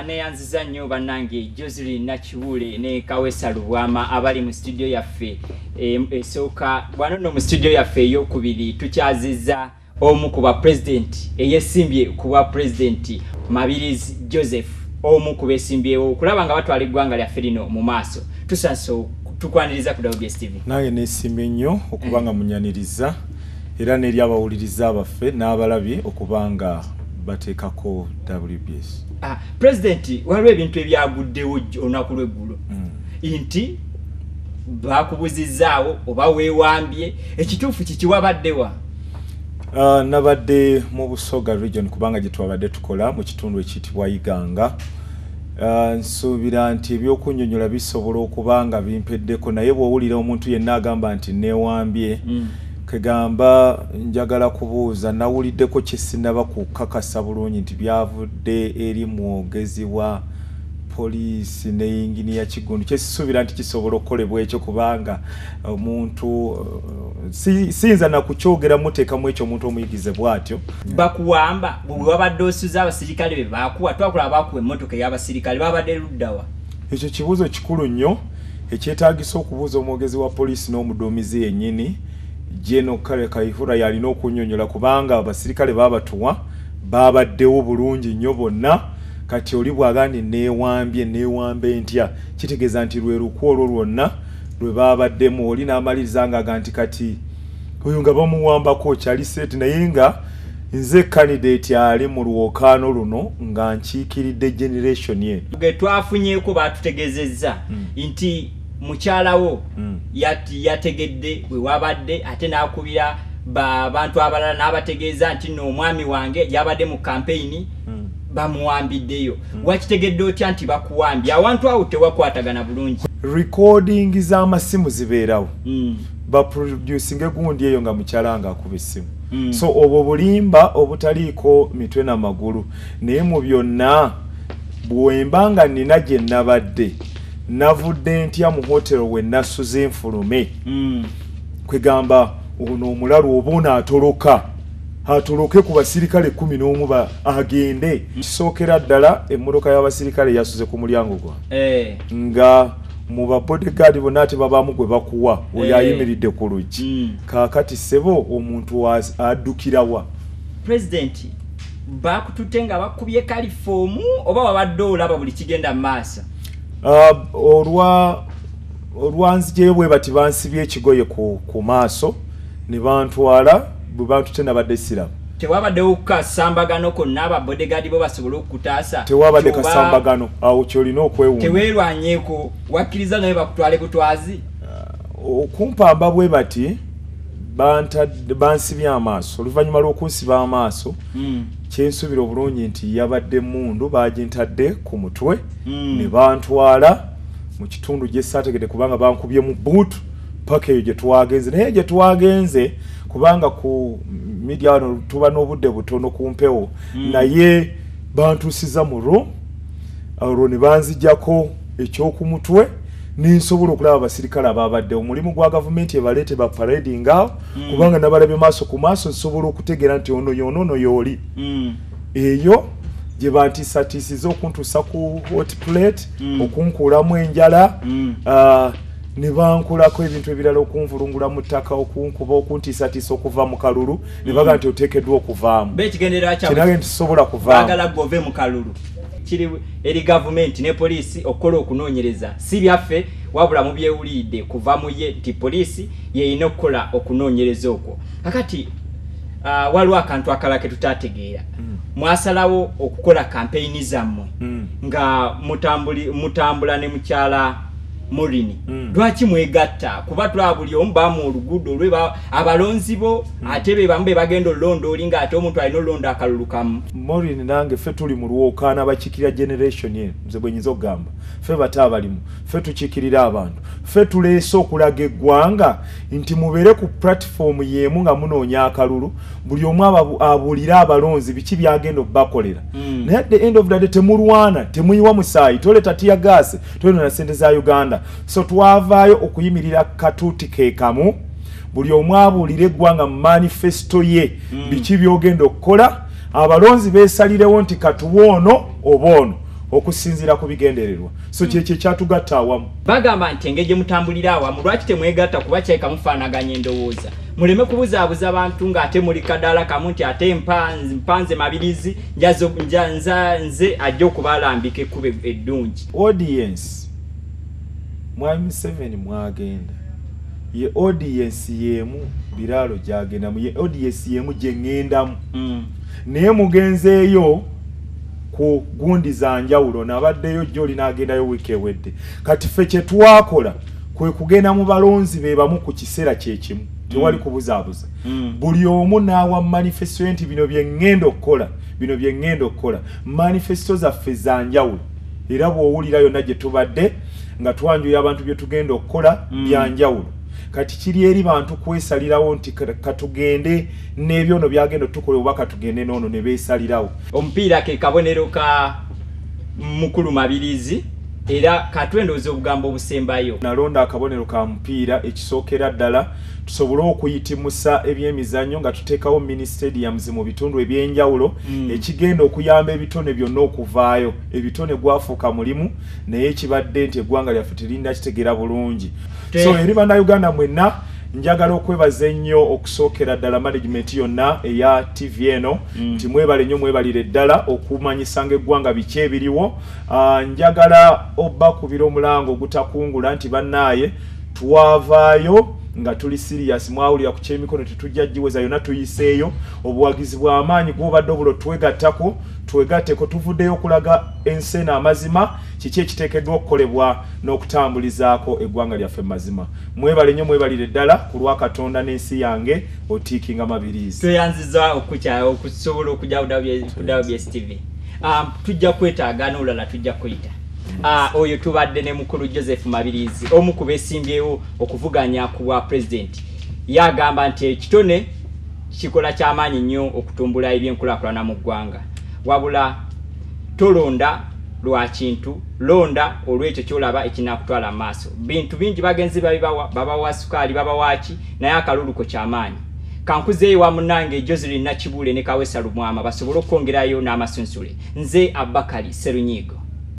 Neyanziza nnyo bannange Joseline Nakibuule ne Kawesa Lubwama abali mu studio yaffe esooka. Wano nno mu studio yaffe eyokubiri tukyazizza omu ku ba president eyesimbye ku bwa president, Mabirizi Joseph, omu ku beesimbyewo okulaba nga batwala eggwanga lyaffe lino mu maaso. Tusanse tukwaniriza ku WBS TV. Nange neesiimye nnyo okuba nga munyaniriza, era n'eri abawuliriza baffe n'abalabi okuba nga bateekako WBS. President, waliwo ebintu ebyaguddewo olunaku lw'eggulo nti bakubuzizaawo oba weewambye. Ekituufu kiki? Wabaddewa? Nabadde mu Busoga Region, kubanga gye twabadde tukola mu kitundu ekiyitibwa Iganga. Nsuubira nti ebyokunnyonnyola bisobola okuba nga bimpeddeko, naye bw'owulira omuntu yenna agamba nti neewambye, kegamba njagala kubuuza. Nawuliddeko kye sinnaba kukakasa bulungi nti byavudde eri mwogezi wa poliisi ne yinginiya Kigundu, kyesisuubira nti kisobola okukolebwa ekyo, kubanga omuntu siyinza nakukyogera muteekamu ekyo omuntu omuyigize bw'atyo. Bakuwamba bwe wabadde osuza abasirikale be bakuwa, twakola bakuwa emmotoka ey'abasirikale, babadde luddawa? Ekyo kibuuzo kikulu nnyo ekyetaagisa okubuuza omwogezi wa poliisi n'omuduumizi yennyini, General Kale Kayihura, yalina okunnyonnyola, kubanga abasirikale babatuwa babaddewo bulungi nnyo bonna. Kati oli bw'agaa nti neewambye, neewambe ntya? Kitegeeza nti lwe lukwa olwo lwonna lwe babaddemu. Oli n'amaliriza ng'aga nti kati oyo nga bamuwambako kyali seeti, naye nga nze candidate ali mu lwokaano luno nga nkiikiridde generation ye. Ge twafunyeeko batutegeezezza nti mukyalawo yategedde bwe wabadde, ate n'akubira abantu abalala n'abategeeza nti nno omwami wange yabadde mu kampeyini, bamuwambiddeyo. Wakitegedde otya nti bakuwambye? Awantu awo tewakwatagana bulungi. Recording z'amasimu zibeerawo, baproducinga egundi eyo nga mukyala nga akuba essimu. So obwo bulimba obutaliiko mitwe n'amagulu. Naye mu byonna, bwemba nga nina gye nabadde, navudde ntya mu hotel we nasuze nfulume? Kwegamba ono omulalu oba ono atoloka, atoloke ku basirikale 11 agende. Kisookera ddala, emmotoka y'abasirikale yasuze ku mulyango gwange, nga mu ba bodyguard bonna ate babaamu gwe bakuwa oyo ayimiridde ku luggi. Kaakati ssebo, omuntu addukirawa? Pulezidenti, bakututte nga bakubye kalifoomu oba wabadde olaba buli kigenda mu maaso? Olwanzijeyo bwe bati, bansibye ekigoye ku maaso ne bantwala. Bwe bantutte nabadde siraba. Tewabaddewo kasambagano konna aba bodyguard bo basobole okukutaasa? Tewabadde kasambagano awo, kyolina okwewuunya. Teweerwanyeeko, wakkiriza naye bakutwale butwazi? Okumpamba bwe bati, bansibye amaaso. Oluvannyuma lw'okunsiba amaaso, kyensuubira obulungi nti yabadde mundu bagintadde ku mutwe ne bantwala mu kitundu gye saategedde, kubanga bankubye mu buutu paka eyo gye twagenze. Naye gye twagenze, kubanga ku media wano tuba n'obudde butono ku mpewo, naye bantuusiza mu room, olwo ne banzijjako ekyokumutwe nensobola okulaba abasirikale ababadde. Omulimu gwa gavumenti ebaleete ba parading awo, kubanga nabalabye maaso ku maaso, nsobola okutegeera nti ono yono, ono yooli. Eyo gye bantiisatiisiza okuntuusa ku hot plate, okunkuulamu enjala, ne bankolako ebintu ebirala, okunvulungula mu ttaka, okunkuba, okuntiisatiisa okuva mu kalulu, ne baga nti oteekeddwa okuvaamu. Bekigendererwa kyabwe? Kinage nti sobola kuvaamu. Baagala gwe ove mu kalulu. Kiri eri gavumenti ne poliisi okukola okunoonyereza, si byaffe, wabula mubyewuliridde kuva mu ye nti poliisi yeyina okukola okunoonyereza okwo. Kakati waliwo akantu akalala ke tutategeera. Mwasalawo okukola kampeyini zammwe nga mutambula ne mukyala Morini. Lwaki mwegatta? Kuba tulaba buli omu bamu oluguudo lwe, abalonzi bo ate be bamu be bagenda olonda oli, nga ate omuntu alina olonda akalulu kamu. Maureen nange ffe tuli mu lwokaana abakiikirira generation eno. Nze bwe nyinza okugamba, ffe bato abalimu, ffe tukiikirira abantu, ffe tuleese okulaga eggwanga nti mubeere ku platform y'emu nga munoonya akalulu, buli omu abuulire abalonzi biki byagenda obbakolera. Naye at the end of the day temulwana, temuyiwa musaayi, toleeta tear gas, toleeta na sente za Uganda. So twavaayo okuyimirira katuuti ke kamu, buli omu abuulire eggwanga mu manifesto ye biki byogenda okukola, abalonzi beesalirewo nti katuwe ono oba ono. okusinziira ku bigendererwa. So kyekyo ekyatugatta awamu. Bagamba nti engeri gye mutambulira awamu, lwaki temwegatta kuba kyeka mufaanaganya endowooza, muleme kubuzaabuza bantu ng'ate muli kadaala kamu nti ate mpanze Mabirizi nze ajja okubalambika ekkubo eddungi. Audience Mwami Museveni mwagenda ye audience yemu Biraalo gyagendamu, ye audience yemu gye ŋŋendamu. Naye mugenzeeyo ku gundi za njawulo, nabaddeyo jjo n'agendayo wiiki ewedde. Kati ffe kye twakola kwe kugenda mu balonzi be bamu ku kiseera kye kimu, tewali kubuzaabuza. Buli omu n'awa manifesto nti bino bye ŋŋenda okukola, bino bye ŋŋenda okukola. Manifesto zaffe za njawulo, era bw'owulira yonna gye tubadde nga twanjuya abantu bye tugenda okukola bya njawulo. Kati kiri eri bantu kwesalirawo nti katugende n'ebyono byagenda otukola oba katugende n'ono, ne beesalirawo. Omupiira ke kabonero ka mukulu Mabirizi, era katwendowooza obugambo obusembayo. Nalonda akabonero ka mupiira ekisookera ddala tusobole okuyitimusa ebyemizannyo nga tuteekawo mini stadiums mu bitundu ebyenjawulo, ekigenda okuyamba ebitone byonna okuvaayo. Ebitone gwafuuka mulimu, naye kibadde nti eggwanga lyaffe terinda kitegeera bulungi. So eri Bannayuganda mwenna njagala okwebaza ennyo okusookera ddala management yonna eya TV eno nti mwebale nnyo, mwebalire ddala okumanyisanga eggwanga biki ebiriwo. Njagala obbakubira omulango ogutakungula nti bannaaye twavaayo nga tuli serious, mwawulira ku kyemikono tetujja giweza yonna, tuyiseeyo obuwagizi bw'amaanyi gw'obadde obulo twegattako, twegatteko, tuvuddeyo okulaga ensi eno amazima, kiki ekiteekeddwa okukolebwa n'okutambulizaako eggwanga lyaffe mu mazima. Mwebale nnyo, mwebalire ddala ku lwa Katonda n'ensi yange. Otiikinga Mabirizi. Tweyanziza okusobola okujja ku WBS TV. Tujja kwetaaga n'olulala tujja kuyita. Oyo tubadde ne mukulu Joseph Mabirizi, omu ku beesimbyewo okuvuganya ku bwa pulezidenti. Yagamba nti ekitone kikola kyamaanyi nnyo okutumbula ebyenkulaakulana mu ggwanga, wabula tolonda lwa kintu, londa olw'ekyo ky'olaba ekinaakutwala mu maaso. Bintu bingi bagenzi babibawa, babawa sukaali, babawa ki, naye akaluluko kyamaanyi. Kankuzeeyo wa munnange Joselin Nakibuule ne Kawesa Lumwama basobole okwongerayo n'amasunsule. Nze Abakali Serunyiigo.